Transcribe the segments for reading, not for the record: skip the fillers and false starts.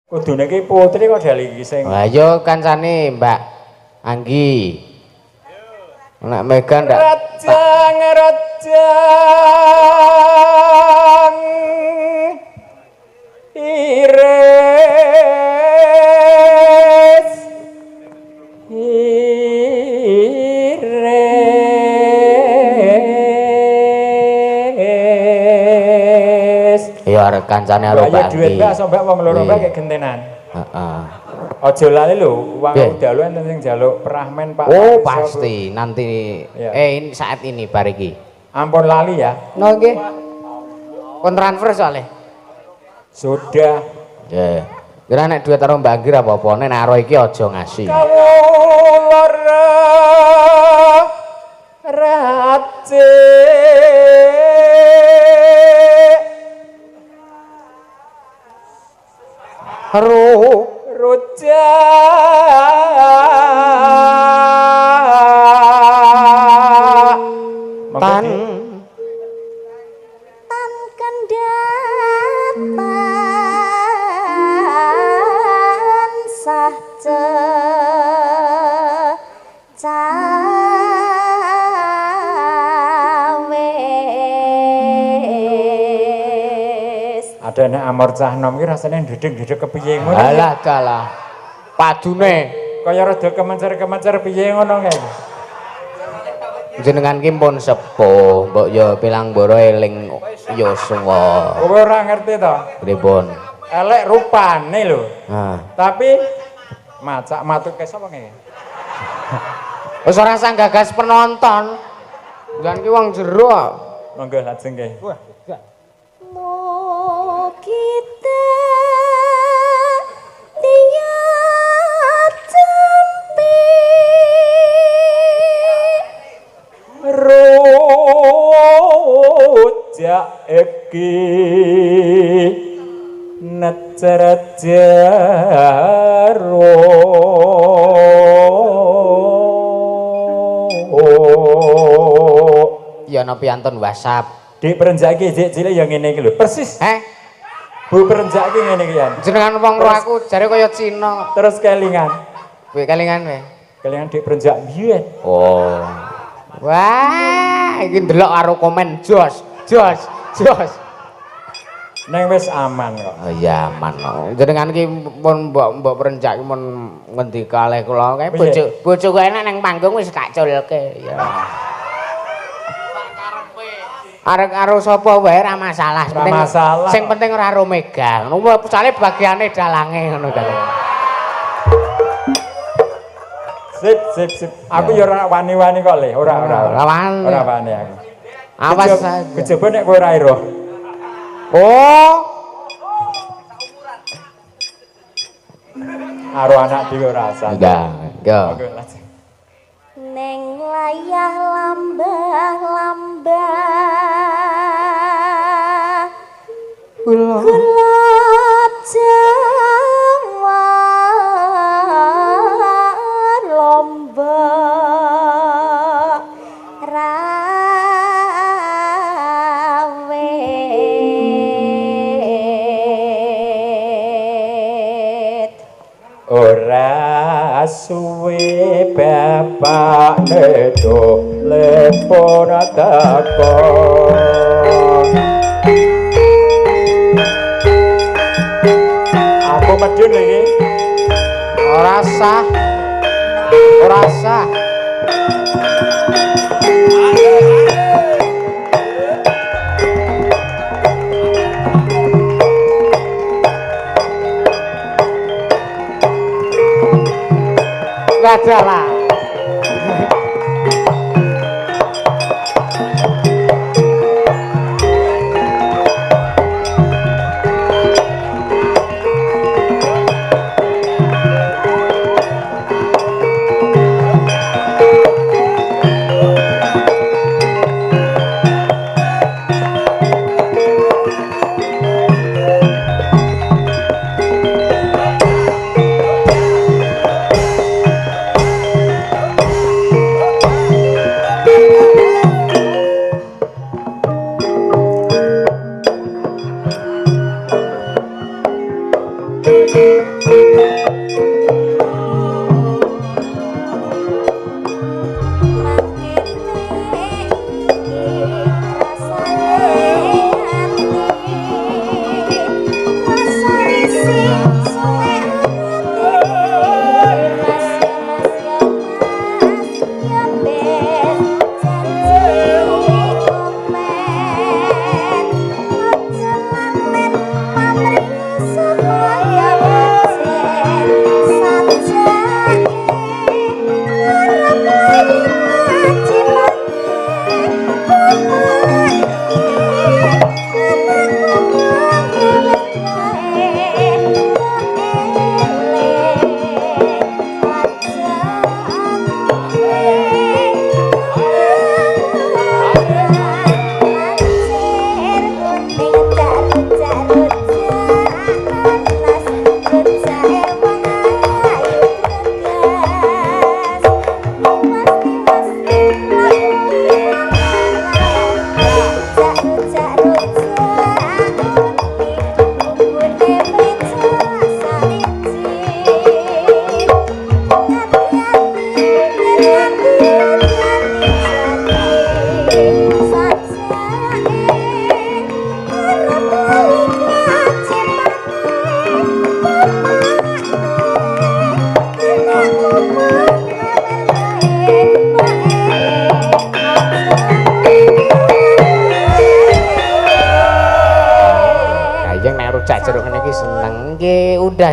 Kudune iki putri kok dali iki sing. Lah iya kancane Mbak Anggi. Nek Mega ndak rajang rajang iris iris. Ya arek kancane karo Mbak Anggi. Ayo duit Mbak sampe wong loro Mbak kayak gentenan. Heeh. Aja lali lho, wong dalu enten sing njaluk prahmen Pak. Oh, pasti nanti ini saat ini bar iki. Ampun lali ya. No nggih. Kon transfer soalnya. Sudah. Nggih. Kira nek duit karo Mbak Anggi ra apa-apa, nek karo iki aja ngasih. Kawula racik rujak tan tan kendatan sah cawis. Ada nek amor cah nom iki rasane ndedeg-ndedeg kepiye ngono. Alah dalah. Padune kaya rada kemencer-kemencer piye ngono kae. Jenengan ki pun sepuh, mbok ya pilang mboro eling yuswa. Kowe ora ngerti to? Pripun? Elek rupane lho. Heeh. Tapi macak matuke sapa ngene? Wis ora sang gagas penonton. Jenengan ki wong jero kok. Monggo lajeng nggih. Wah, kita dia cempe rujak iki necer jero. Ya ana piantun WhatsApp. Dik perenjak iki jek cilik ya ngene iki lho. Persis. Heh. Bu perenjak iki ngene iki ya. Jenengan wong ro aku jare kaya Cina. Terus kelingan. Kowe kelingan kowe. Kelingan dik perenjak biyen. Oh. Wah, iki ndelok karo komen jos, jos, jos. Neng wis aman kok. Oh iya aman kok. Jenengan iki pun mbok perenjak iki mun ngendika kalih kula kae bojo bojoku enak nang panggung wis gak culke ya. Arek karo sapa wae ora masalah. Ora masalah. Sing penting ora karo Mega. Ngono soalé bagiane dalange ngono ta. Sip sip sip. Aku ya ora wani-wani kok le, ora ora. Ora wani. Ora wani aku. Awas saja. Kejaba nek kowe ora ero. Oh. Karo anak dhewe ora asal. Enggak, enggak. Neng layah lambah-lambah gula Jawa lombok rawit. Ora suwe bapak nedo lepon teko. Aku medun iki. Ora sah. Ora sah. Lah.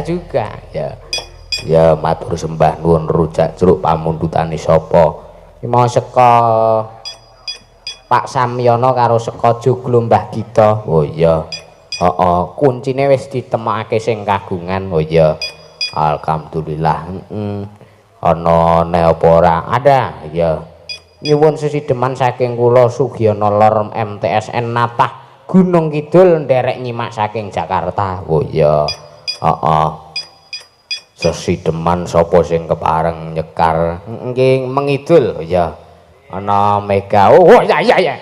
Juga ya. Ya matur sembah nuwun rujak jeruk pamundhutane sapa? Iki mau saka Pak Samyono karo saka Joglo Mbah Gita. Oh iya. Heeh, kuncine wis ditemokake sing kagungan. Oh iya. Alhamdulillah. Heeh. Ana ne apa ora? Ada. Ya. Nyuwun sesideman saking kula Sugiono Lor MTSN Natah Gunung Kidul nderek nyimak saking Jakarta. Oh iya. Heeh. Sesideman sapa sing kepareng nyekar nggih mengidul ya. Ana Mega. Oh ya ya ya.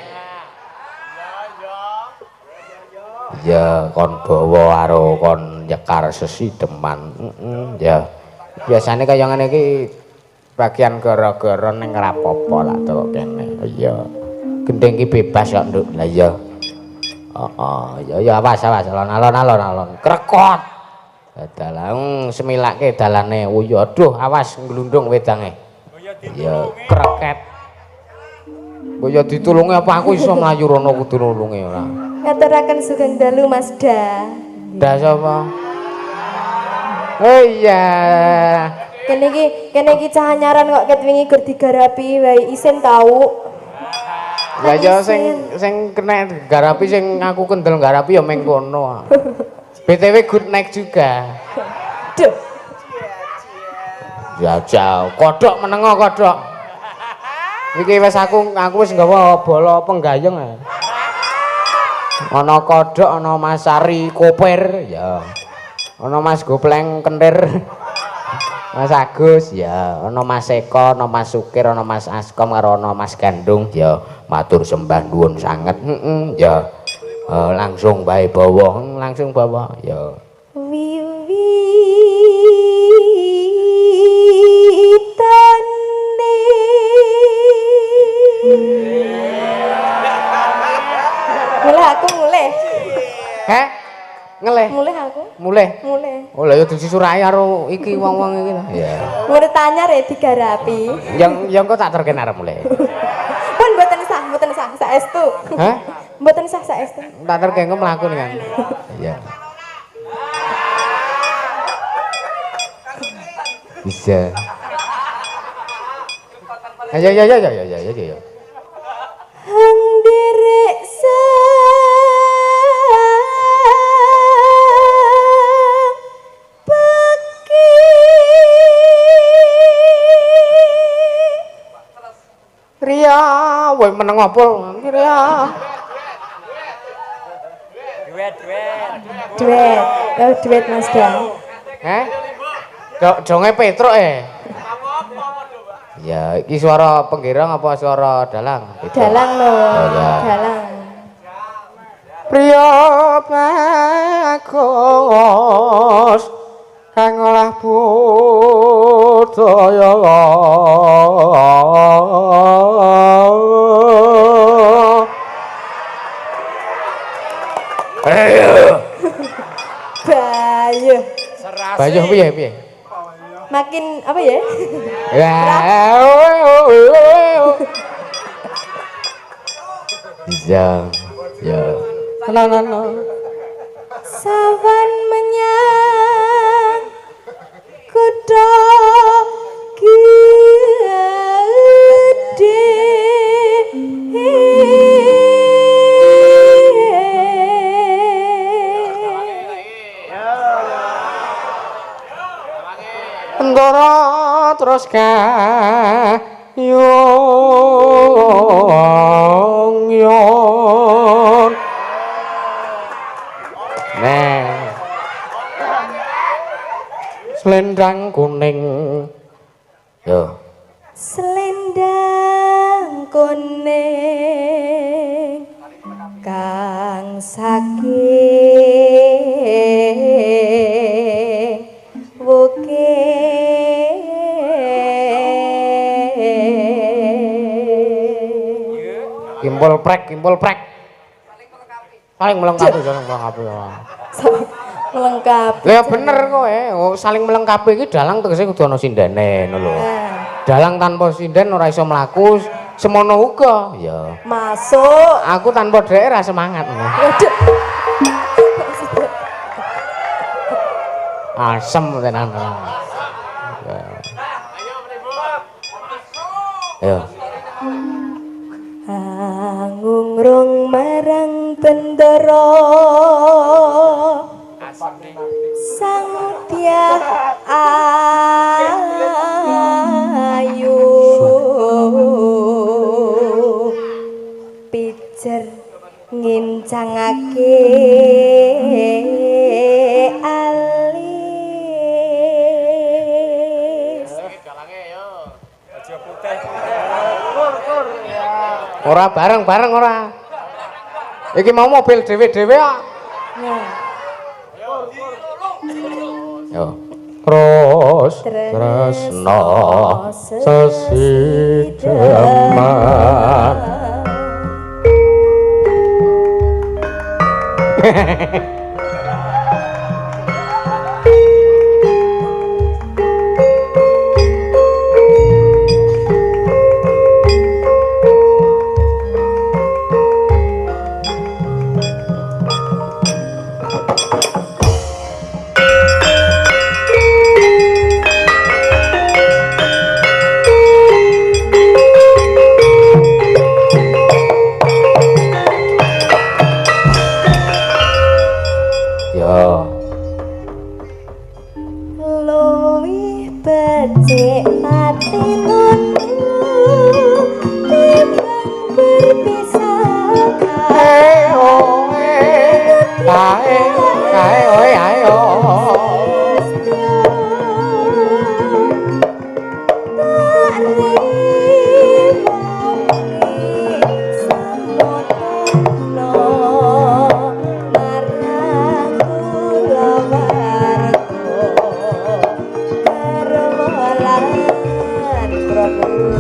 Ya kon bawa karo kon nyekar sesideman. Heeh ya. Biasane kaya ngene iki bagian gara-gara ning ora apa-apa lah to kene. Iya. Gendeng iki bebas kok, Nduk. Lah iya. Heeh, ya ya awas awas alon-alon alon-alon. Krekot. Dalang semilake dalane. Oh iya, aduh awas nglundung wedange. Ya kreket. Oh ya ditulungi apa aku iso mlayu rono kudu nulungi ora. Ngaturaken sugeng dalu Mas Da. Da sapa? Oh iya. Kene iki cah anyaran kok ket wingi gur digarapi wae isin tau. Lah ya sing sing kena garapi sing aku kendel garapi ya meng kono. BTW good night juga. Duh. Ya jauh, kodhok menengo kodhok. Iki wis aku wis nggawa bola penggayeng. Ana kodhok, ana Mas Sari Koper, ya. Ana Mas Gopleng Kentir. Mas Agus, ya. Ana Mas Eko, ana Mas Sukir, ana Mas Askom karo ana Mas Gandung, ya. Matur sembah nuwun sanget. Heeh, ya. Langsung bae bawa, langsung bawa ya. Wiwitane mulih aku mulih. Heh? Ngelih. Mulih aku. Mulih. Mulih. Oh lha ya disusurai karo iki wong-wong iki ta. Iya. Murid anyar ya digarapi. Yang kok tak terken arep mulih. Pun mboten sah saestu. Hah? Mboten sah saestu. Tak terken engko mlaku kan. Iya. Bisa. Ayo ayo ayo ayo ayo ayo. Hang derek sang peki. Ria, woi meneng apa? Ria. Duet, duet. Duet, oh, duet Mas Dang. Heh? Dok, jonge Petruk eh. Ya, iki suara penggirang apa suara dalang? Beda. Dalang lho, Oh, ya. dalang. Priya bagus Kang olah budaya. Bayu. Bayu piye piye? Makin apa ya? Iya. Ya. No no no. Sawan menyang kutha gedhe. Ndara terus kayong yon. Nah. Selendang kuning. Yo. Selendang kuning kang saking wukir. Kimpul prek, kimpul prek. Saling melengkapi, saling melengkapi. Saling melengkapi. Lah bener kowe, oh, saling melengkapi iki dalang tegese kudu ana sindene ngono lho. Dalang tanpa sinden ora iso mlaku, semono uga. Ya. Masuk. Aku tanpa dhek ora semangat. Waduh. Asem tenan. Ayo. Angungrung marang bendara sang dyah ayu pijer ngincangake alis. Ora bareng-bareng ora. Iki mau mobil dhewe-dhewe kok. Yo. Terus tresno sesideman. Marang kula warga.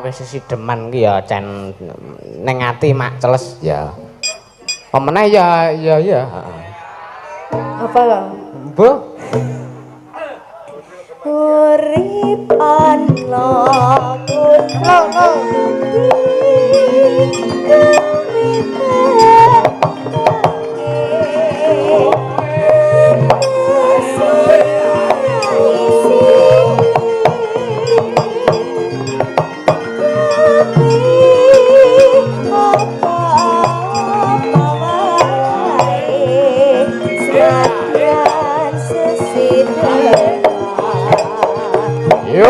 ngrungokke sesideman ki ya cen ning ati mak celes ya. Pemeneh ya ya ya. Apa lho? Mbah. Urip ana kutha Yo.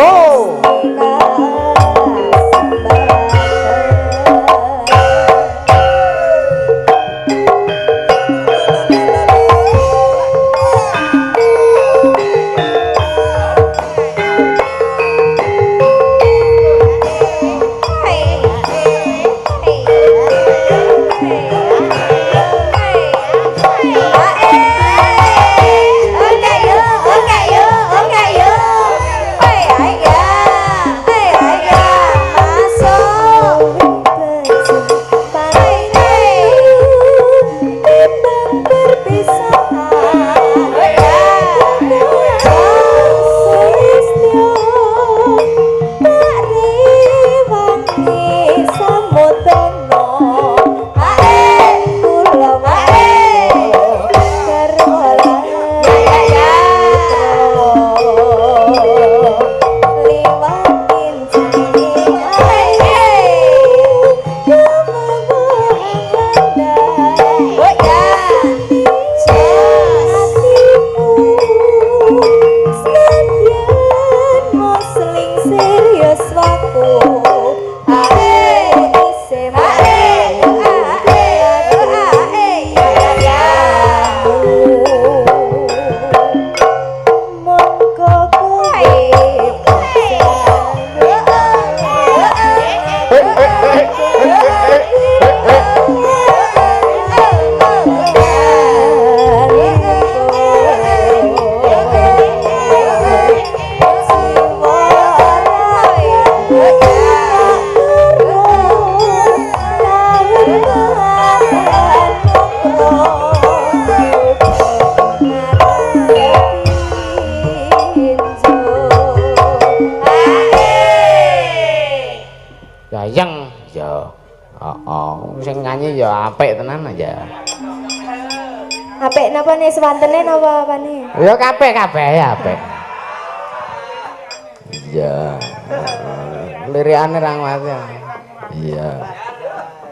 Gayeng ya. Heeh, sing nyanyi ya apik tenan ya. Apik napa ne swantene napa apane? Ya kabeh-kabeh ya apik. Iya. Lirikane ra nguwati. Iya.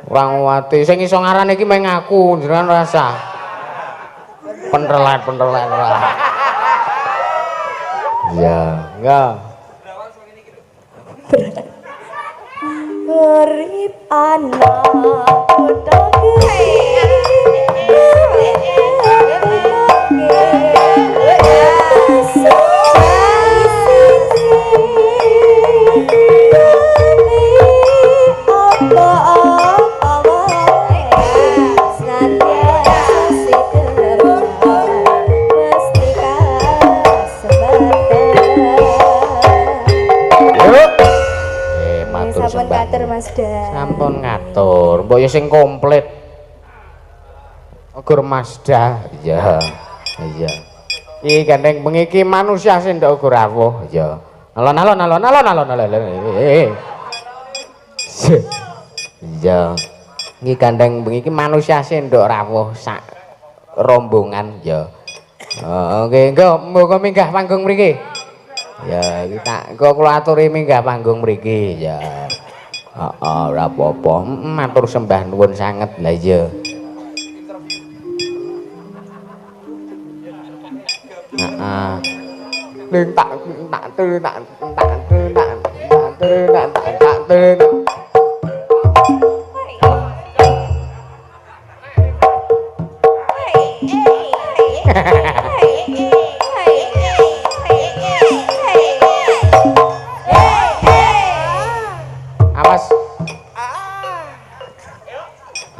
Ora nguwati sing iso ngarani iki mung aku, jenengan ora usah. Pentelan-pentelan ora. Iya, enggak. Urip ana kutha Sampun ngatur Mas Da. Sampun ngatur. Mbok ya sing komplit. Ukur Mazda. Iya. Iya. Iki gandeng bengi iki manusia sing ndok ukur rawuh. Iya. Alon-alon alon alon alon alon. Iya. Iki gandeng bengi iki manusia sing ndok rawuh sak rombongan ya. Oke, engko monggo minggah panggung mriki. Ya, iki tak engko kula aturi minggah panggung mriki ya. Heeh, ora apa-apa. Matur sembah nuwun sanget. Lah iya. Heeh. Ling tak tak tak tak tak tak tak tak tak. Awas.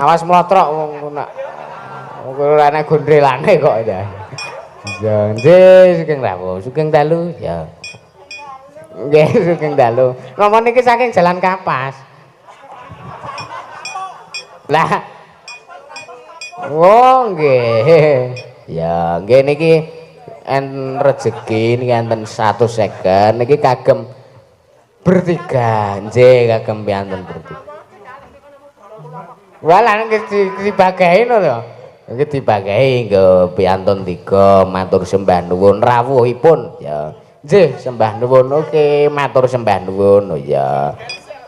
Awas mlotrok wong nak ora ana gondrelane kok ya. Ya, nggih sugeng rawuh, sugeng dalu ya. Nggih, sugeng dalu. Napa niki saking Jalan Kapas? Lah. Oh, nggih. Ya, nggih niki enten rejeki niki enten 150 niki kagem bertiga. Nggih, kagem piantun bertiga. Walah niki dibagahi lho. Niki dibagahi nggo piantun tiga matur sembah nuwun rawuhipun ya. Nggih, sembah nuwun. Oke, matur sembah nuwun. Oh ya.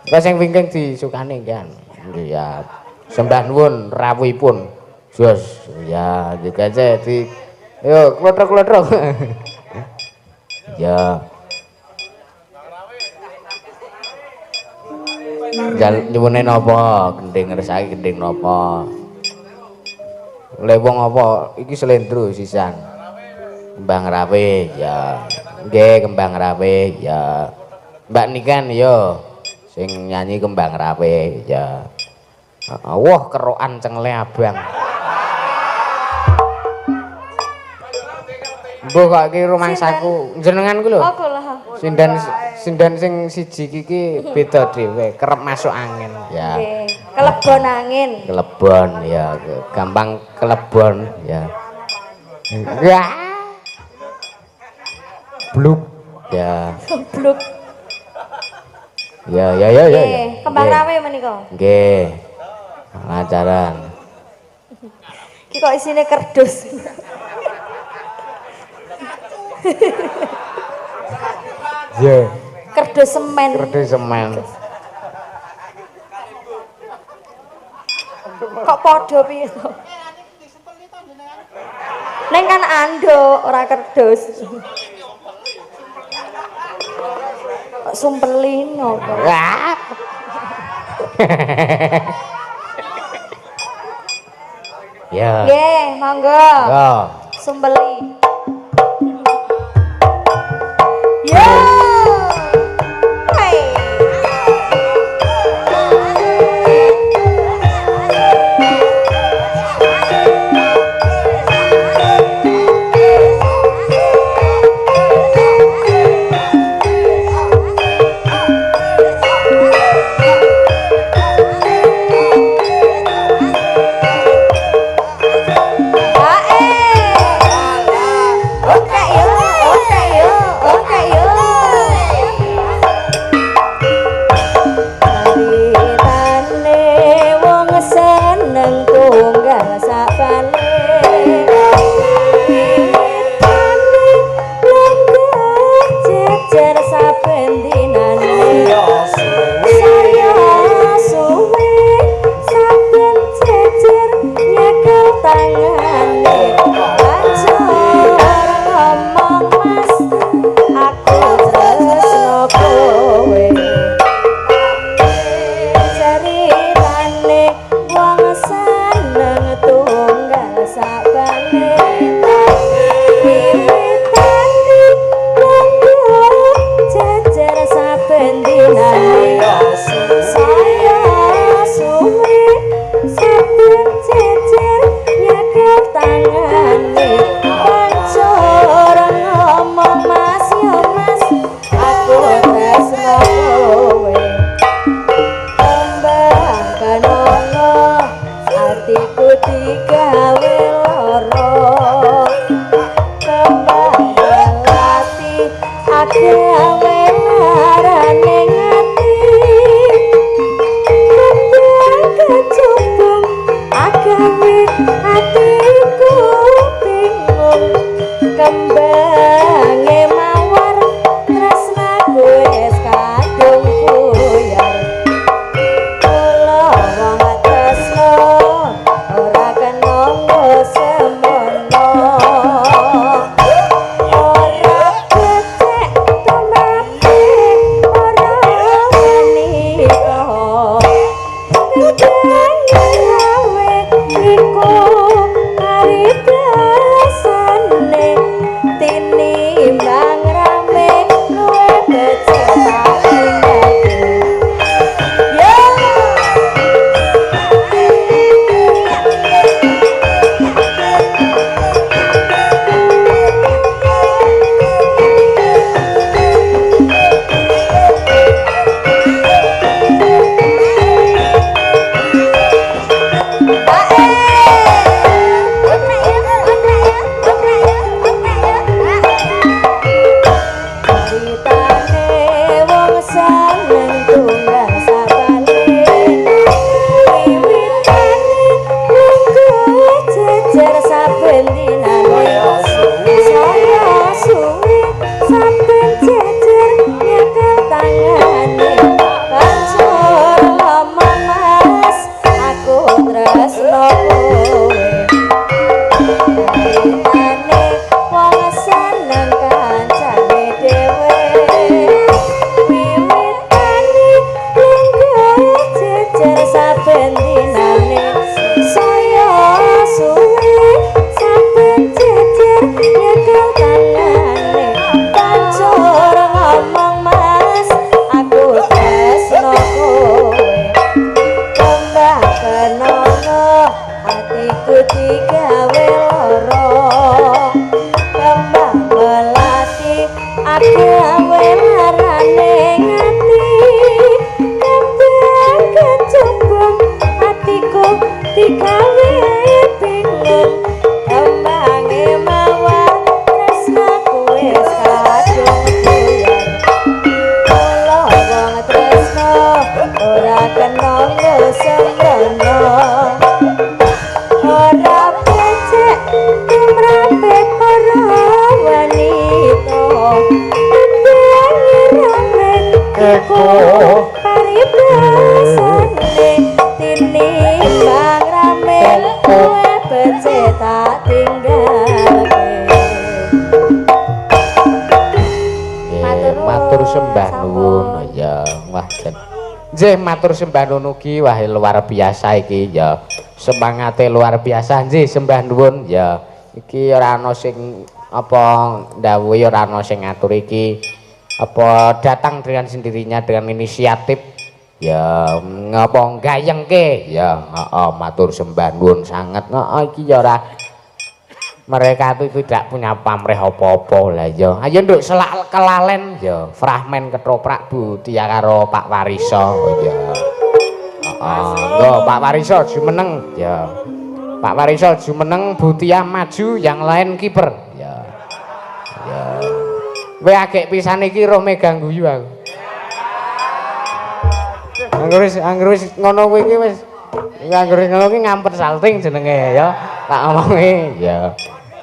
Kok sing wingking disukani kan. Nggih ya. Sembah nuwun rawuhipun. Jos ya, digaje di yo klothok-klothok. Ya. Jal nyuwune napa? Gendhing ngersake gendhing napa? Le wong apa iki slendro sisan. Kembang rawe ya. Nggih, kembang rawe ya. Mbak Niken yo sing nyanyi kembang rawe ya. Wah, kerokan cengle abang. Mbah kok iki rumangsaku jenengan ku lho. Oh, kula. Sinden sinden sing siji iki beda dhewe, kerep masuk angin ya. Nggih, kelebon angin. Kelebon ya, gampang kelebon ya. Ya. Bluk ya. Bluk. Ya ya ya ya. Nggih, kembang rawe menika. Nggih. Lancaran. Iki kok isine kerdus. Iya. Kerdus semen. Kerdus semen. Kok padha piye to? Neng kan anduk ora kerdus. Kok sumpelin apa? Ya. Nggih, monggo. Yo. Sumpeli. Yo. Hai. Saya suwe saben jejer nyekel tangan. Aja tak tinggalke. Matur sembah nuwun ya. Wah jan. Nggih matur sembah nuwun ugi, wah luar biasa iki ya. Semangate luar biasa nggih sembah nuwun ya. Iki ora ana sing apa ndhawuhi, ora ana sing ngatur iki. Apa datang dengan sendirinya dengan inisiatif ya ngapa gayengke ya. Heeh, matur sembah nuwun sanget. Heeh, iki ya ora mereka itu tidak punya pamrih apa-apa lah ya. Ayo nduk selak kelalen ya fragmen ketoprak Bu Tia karo Pak Wariso ya. Heeh, nggo Pak Wariso jumeneng ya. Pak Wariso jumeneng, Bu Tia maju, yang lain kiper ya. Ya. Kowe agek pisan iki roh megang guyu aku. Angger wis ngono kuwi iki wis angger ngono kuwi ngampet salting jenenge ya. Tak omongi ya.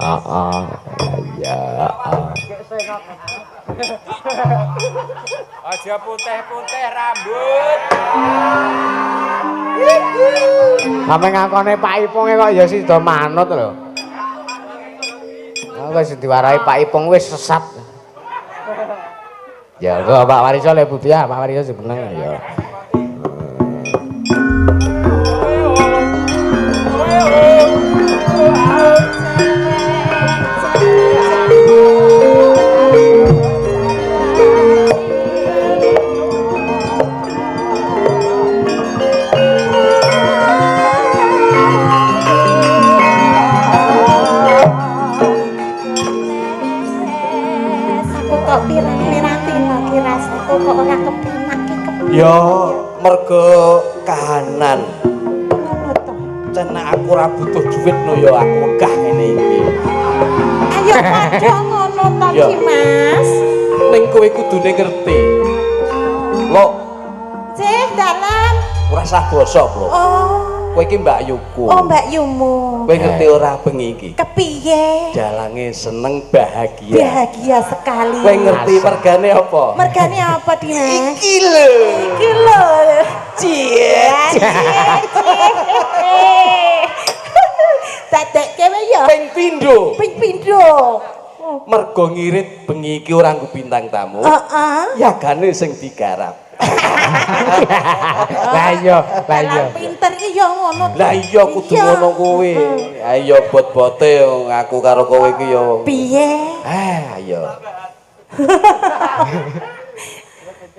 Heeh. Ya. Aja putih-putih rambut. Sampe ngakone Pak Ipong kok ya sida manut lho. Aku wis diwarahi Pak Ipong wis sesat. Ya kok Pak Wariso le Bu Tia, Pak Wariso jumeneng ya. Aku kok pirang-pirang dina ki rasaku kok ora kepenak ki kepiye. Ya mergo kahanan. Ngono to. Cenak aku ora butuh duit no ya aku wegah ngene iki. Ayo padha ngono to Ya. Dimas. Ning kowe kudune ngerti. Lho, Cih dalan. ora sah basa, Bro. Oh. Kowe iki Mbak Yuku. Oh Mbak Yumu. Kowe ngerti ora bengi iki? Kepiye? Dalange seneng bahagia. Bahagia sekali. Kowe ngerti mergane apa? Mergane apa Dimas? Iki lho. Iki lho. Cie. Dadekke wae ya. Ping pindho. Ping pindho. Mergo ngirit bengi iki ora nggo bintang tamu. Heeh. Yagane sing digarap. Lah iya, lah iya. Dalang pinter ki ya ngono. Lah iya kudu Iya. ngono kuwi. Ayo bot-bote aku karo kowe iki ya. Piye? Ah, ayo.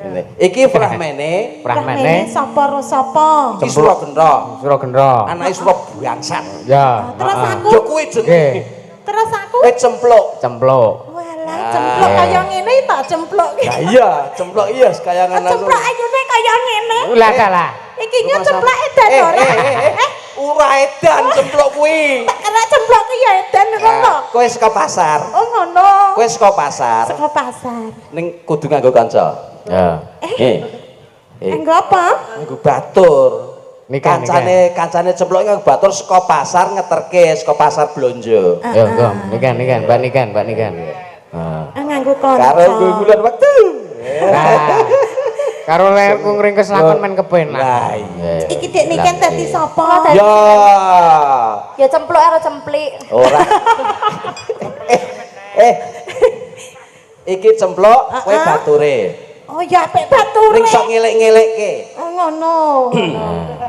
Ini. Iki fragmene Fragmene sapa ro sapa? iki Suragendra. Suragendra. Anake Surabangsat. Ya. Terus heeh. aku Ya kuwi jenenge. Nggih, terus aku Eh cempluk. cempluk. walah cempluk kaya ngene tak cempluk. Lah iya, cempluk iya kayangan aku. Cempluk ayune kaya ngene. Lah kalah. Iki nyo cempluk edan ora? Ora edan cempluk kuwi. Tak kena cempluk ki ya edan ngono. Kowe saka pasar. Oh ngono. Kowe saka pasar. Saka pasar. Ning kudu nganggo kanca. Ya. Eh. Eh. Engko apa? Nganggo batur. Niken, Kancane cempluk nganggo batur saka pasar ngeterke saka pasar blonjo. Ya, nggo, niken, niken, Mbak niken, Mbak niken. Heeh. Ah, nganggo kanca. Karo nggulan wektu. Nah. Karo lek ngringkes lakon men kepenak. Lah iya. Iki dek niken dadi sapa? Ya. Ya cempluk karo cemplik. Ora. Eh. Iki cempluk kowe bature. Oh ya apik bature. Ning sok ngelek-ngelekke. Oh ngono.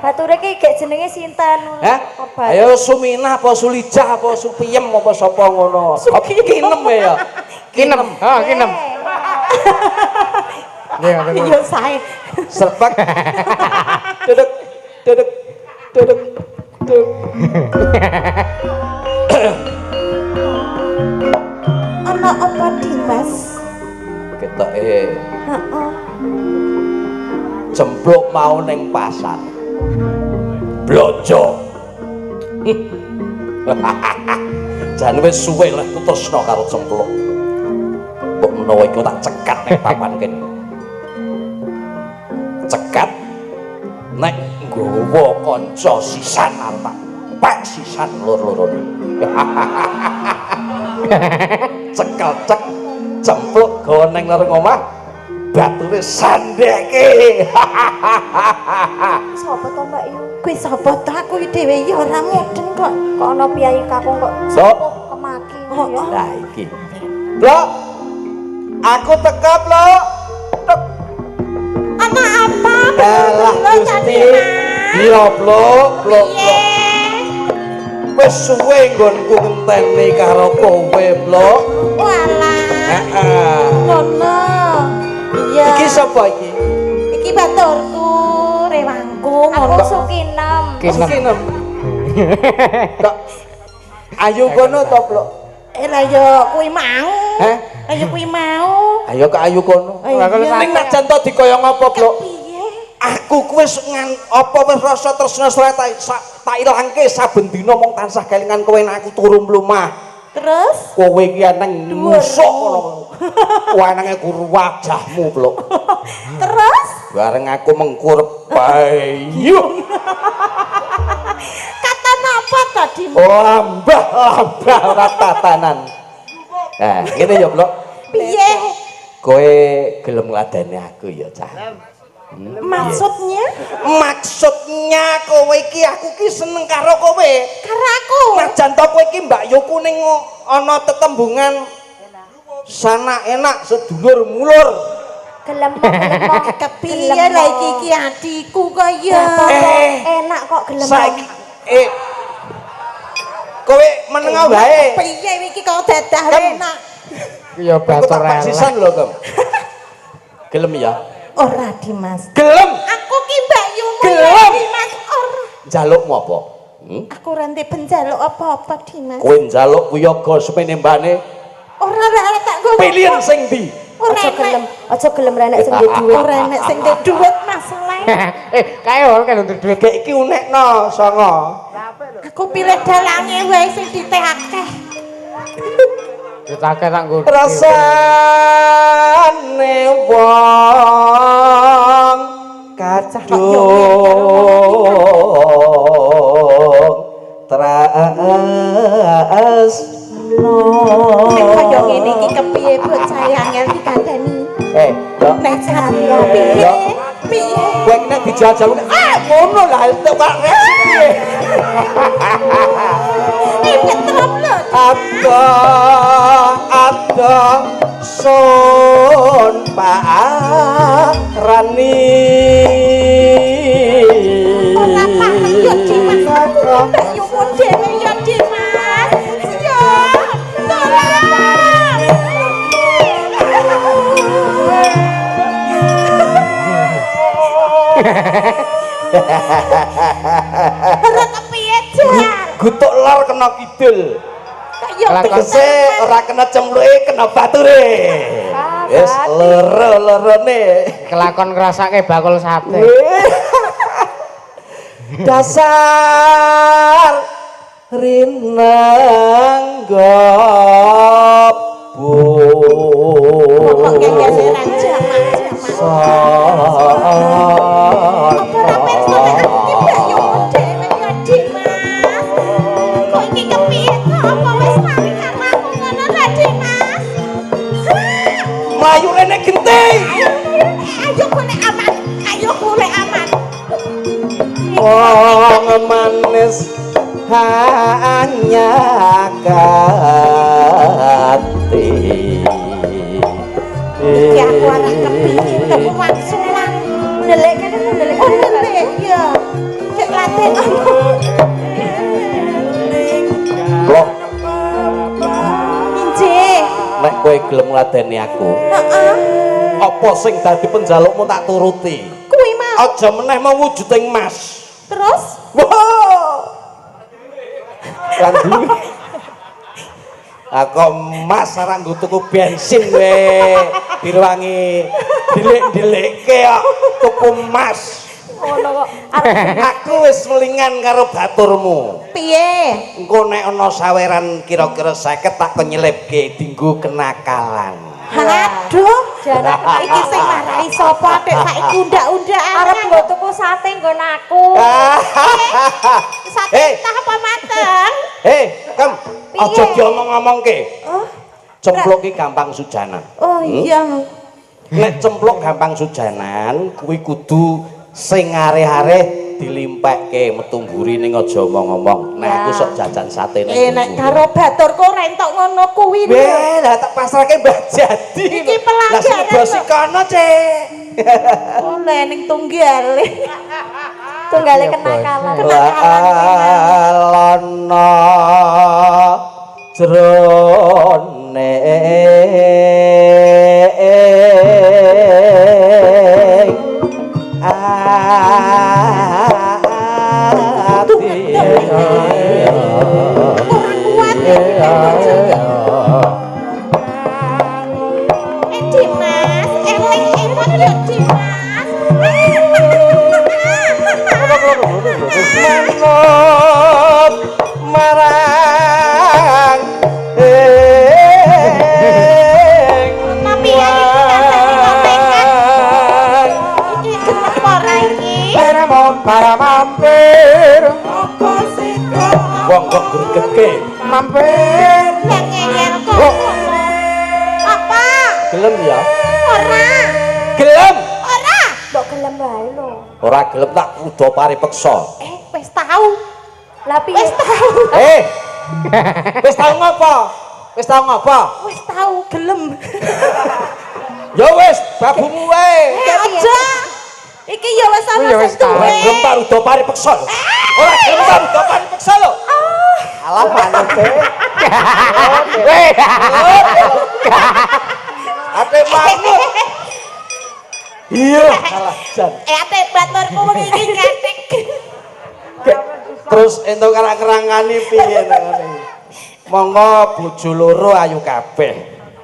Bature ki gek jenenge sinten? Hah? Ayo Suminah apa Sulijah apa Supiem apa sapa ngono. Apa Kinem ya? Kinem. Oh, kinem. Nggih, ngoten. Iya sae. Serpak. Duduk. Duduk. Duduk. Duduk. Ana apa Dimas? Ketoke Heeh. cempluk mau ning pasar. Blonjo. Jan wis suwe leh tresna karo cempluk. Mbok menawa iku tak cekat ning papan kene. Cekat nek nggawa kanca sisan arep pak sisan loro-lorone. Cekel cek cempluk gawa neng lorong omah bature sandeke. Sapa to Mbak Yu? Kuwi sapa to aku dhewe ya ora mudeng kok. Kok ana piyayi kakung kok Sok. kemaki Oh, ya. Lah iki. Blok. Aku teka, Blok. Tek. Ana apa? Alah Gusti. Iya, Blok, Blok, Blok. Wis suwe nggonku ngenteni karo kowe, Blok. Walah. Heeh. Ngono. Iya. Iki sapa iki? Iki baturku, rewangku Aku ngono. Sukinem. Kinem. Kinem. Kok ayo kono to, Blok? Eh lah yo kuwi mau. Heh? Lah yo kuwi mau. Ayo ke ayu kono. Iya. Ning najan to dikaya ngapa, Blok? Kepiye? Aku kuwi wis ngan apa wis rasa tresna tak ilangke saben dina mung tansah kelingan kowe nek aku turu mlumah. Terus Kowe iki eneng musuk ngono. Wenenge guru wajahmu, Blok. terus Bareng aku mengkurep bayu. kata napa tadi? Lambah lambah ora tatanan. Nah, ngene ya, Blok. Piye? Kowe gelem ngladeni aku ya, Cah. Maksudnya Maksudnya kowe iki aku ki seneng karo kowe. karo aku. Najan to kowe iki Mbak Yoku ning ana tetembungan sana enak sedulur mulur. Gelem gelem. Kepiye lah iki iki adikku kaya. Eh. Enak kok gelem. Saiki kowe meneng wae. Piye iki kok dadah enak. Ya Aku tak batur elek. sisan lho, Kem. Gelem ya? Ora Dimas. Gelem. Aku ki Mbak Yumu Gelem. Dimas ora. Njalukmu apa? Hmm? Aku ora ndek penjaluk apa-apa Dimas. Kowe njaluk wiyaga semene mbane Ora ora tak nggo. pilihan sing ndi? Ora Aja gelem, enek. aja gelem renek sing duwe dhuwit. Ora enek sing ndek dhuwit masalahe. Eh, kae ora kan untuk duit. Gek iki unekno songo. Aku pilih dalange wae sing diteh akeh. Duit akeh tak nggo. Rasane wong kadung tresno. Nek kaya ngene iki kepiye bocah angel dikandani? Dok. Nek piye? Dok. Piye? Kowe iki nek dijajal ah ngono lah itu kok reaksi piye? Eh ketrem lho. Ada ada sun parani. Ora paham yo Dimas. Aku ki Mbak Yumu dhewe ya Dimas. Yo. Tolong. Ora kepiye jar? Gutuk lor kena kidul. Kaya Tegese ora kena cemluke kena bature. Wis loro-lorone. Kelakon ngrasake bakul sate. Dasar rineng gobu. Kok gegeseran jamak-jamak. Apa ora pirsa nek aku ki Mbak Yumu dhewe ya Dimas? Kok iki kepiye to? Apa wis mari karo aku ngono lho Dimas? Mlayu rene genti. Ayo golek aman. Ayo golek aman. Wong manis hanya kati. Iki aku arek kepingin temu wangsulan. Ndelik kene ndelik. Oh ndelik ya. Cek laten ono. Blok, Injih. nek kowe gelem ngladeni aku, Heeh. apa sing dadi penjalukmu tak turuti. Kuwi mau. Aja meneh mewujuding mas. Terus Wah. Lan duwe. Aku mas ora nggo tuku bensin we. Direwangi dilik-dilikke kok tuku mas. Ngono kok. Arep Aku wis melingan karo baturmu. piye? Engko nek ana saweran kira-kira 50 tak kon nyelipke dinggo kenakalan. Aduh, iki sing marai sapa tek saiki undak-undakan. arep nggo tuku sate nggon aku. Sate Hei. entah apa mateng? Hei, Kem, aja diomong-omongke. Oh, Cempluk ki gampang sujanan. oh iya. Nek cempluk gampang sujanan, kuwi kudu sing areh-areh Dilimpekke metu mburi ning aja omong-omong. Nek aku sok jajan sate ning. Nek karo baturku ora entuk ngono kuwi lho. Weh, lah tak pasrahke Mbah Jadi. Iki pelanggaran. Lah sing ngebosi kono, Cek. Oleh ning tunggale. Tunggale kenakalan. Alono jrone ati. Ora kuat. Dimas, eling emot yo Dimas. Manut marang ing Tapi ya iki rasane kok pengen. Iki genep ora iki? Para mampir. Apa sih kok? Wong kok gregetke. Mampir. Lah ngeyel kok ngono. Apa? Gelem ya? Ora. Gelem. Ora. Mbok gelem wae lho. Ora gelem tak kudu paripeksa. Wis tau. Lah piye? Wis tau. Wis tau ngopo? Wis tau ngopo? Wis tau gelem. Ya wis, babumu wae. Aja. Iki ya wis ana Ya wis sing duwe. Ora gelem tak rudo paripeksa lho. Ora gelem tak rudo paripeksa lho. Alah manute. Weh. Ate manut. Iya, salah jan. Ate baturku wengi iki ngetik. Terus entuk kerang-kerangane piye nang ngene. Monggo bojo loro ayu kabeh.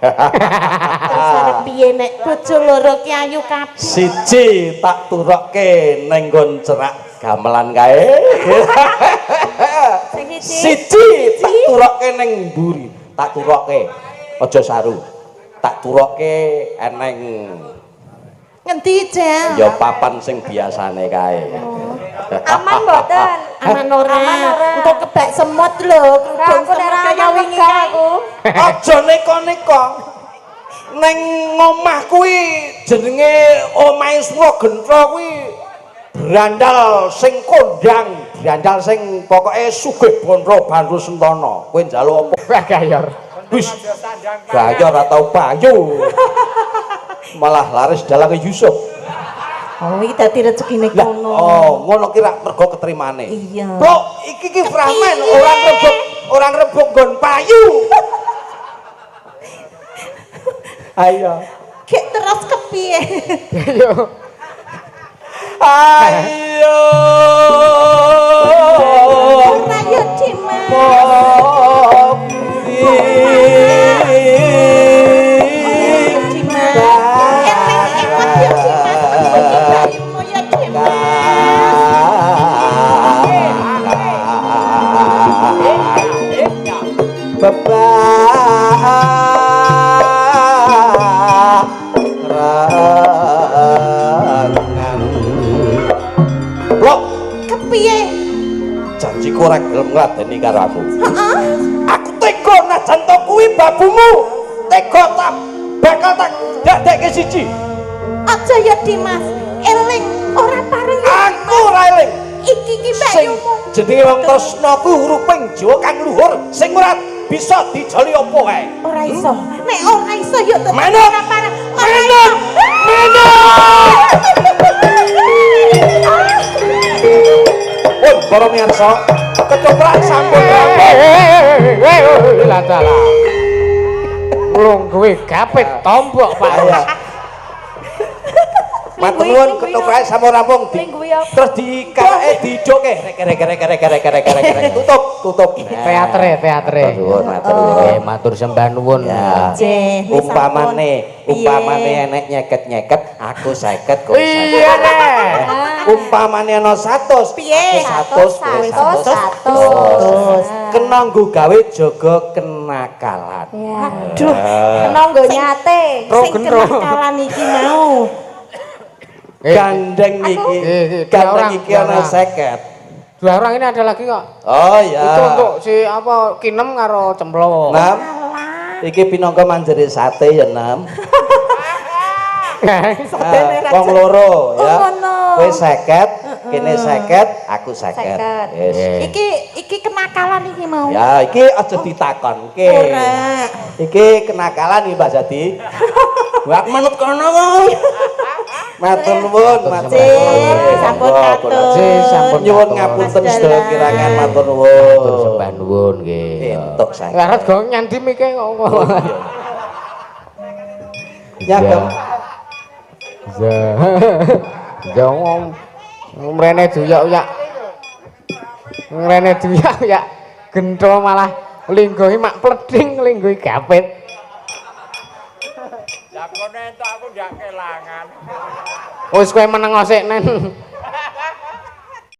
Terus arep piye nek bojo loro ki ayu kabeh? Siji tak turokke ning nggon cerak gamelan kae. Sing siji. Siji tak turokke ning mburi, tak turokke. Aja saru. Tak turokke eneng Ngendi, Jel? ya papan sing biasane kae. Aman mboten? Aman ora? Aman ora? Engko kebak semut lho, kerudung Aku nek semut ora kaya aman wingi wegah kae. aku. Aja neko-neko. Neng omah kuwi jenenge omahe Sura Genthra kuwi brandal sing kondang, brandal sing pokoke sugih bandra bandru sentana. Kowe njaluk apa? Gayor. Wis gayor atau payu. Malah laris dalange Yusuf. Oh, iki dadi rezekine Lah, kono. oh, ngono ki rak mergo keterimane. Iya. Bro, iki ki framen Kepiye? ora ngrebuk nggon payu. Ayo. Gek terus kepiye? Yo. Ayo. Ora yo Dimas. Kopi. Dimas. Eling emot yo Dimas, iki bayimu yo Dimas. Bebarengan. Blok, Kepiye? janjiku ora gelem ngladeni karo aku. Heeh. Aku tega najan to kuwi babumu. Tega tak bakal tak dadekke siji. Aja ya Dimas, eling ora pareng ya. Aku ora eling. Iki ki Sing bayumu. jenenge wong tresna kuwi hurufing Jawa kang luhur sing ora bisa dijoli apa kae. Ora iso. Nek ora iso ya tetep Manut. ora pareng. Ora Manut. iso. Manut. Pun para miyarsa, ketoprak sampun rampung. Lah dalah. Lungguhe gapit tombok, Pak. Ayo. Matur nuwun ketoprak sampun rampung. Lingguhi apa? Terus dikarake dijoke rek rek rek rek rek rek rek rek. Tutup, tutup. Teatre, teatre. Matur nuwun, matur nuwun. Nggih, matur sembah nuwun. Ya. Jeh, wis Umpamane, sampun. umpamane Piye? enek nyeket-nyeket, aku 50, kowe 50. Iya nek. Umpamane ana 100, Piye? aku 100, kowe 100, 100. Kena nggo gawe jaga kenakalan. Ya. Aduh, Kena nggo nyate. sing kenakalan iki mau. Gandeng iki, gandeng iki ana 50. Dua orang ini ada lagi kok. Oh iya. Itu untuk si apa Kinem karo Cemplo. Nam. Iki pinangka manjere sate ya, Nam. Satene Wong loro ya. Oh, ngono. Kowe 50, Kene 50, aku 50. 50. Wis. Iki iki kenakalan iki mau. Ya, iki aja ditakonke. Ora. Iki kenakalan iki Mbak Jati. Wah, aku manut kono kok. Matur nuwun, matur Cik, sampun katur. Cik, sampun Nyuwun katur. ngapunten Mas sedaya Dalang. kirangan matur Matur nuwun. sembah nuwun nggih. Entuk saya. Larat gong nyandi mike kok. Nyagem. Ya. Ya wong mrene duyak-uyak. Mrene duyak-uyak gentho malah linggohi mak pleding linggohi gapit. Lah kono entuk aku ndak kelangan. Wis kowe meneng sik nen.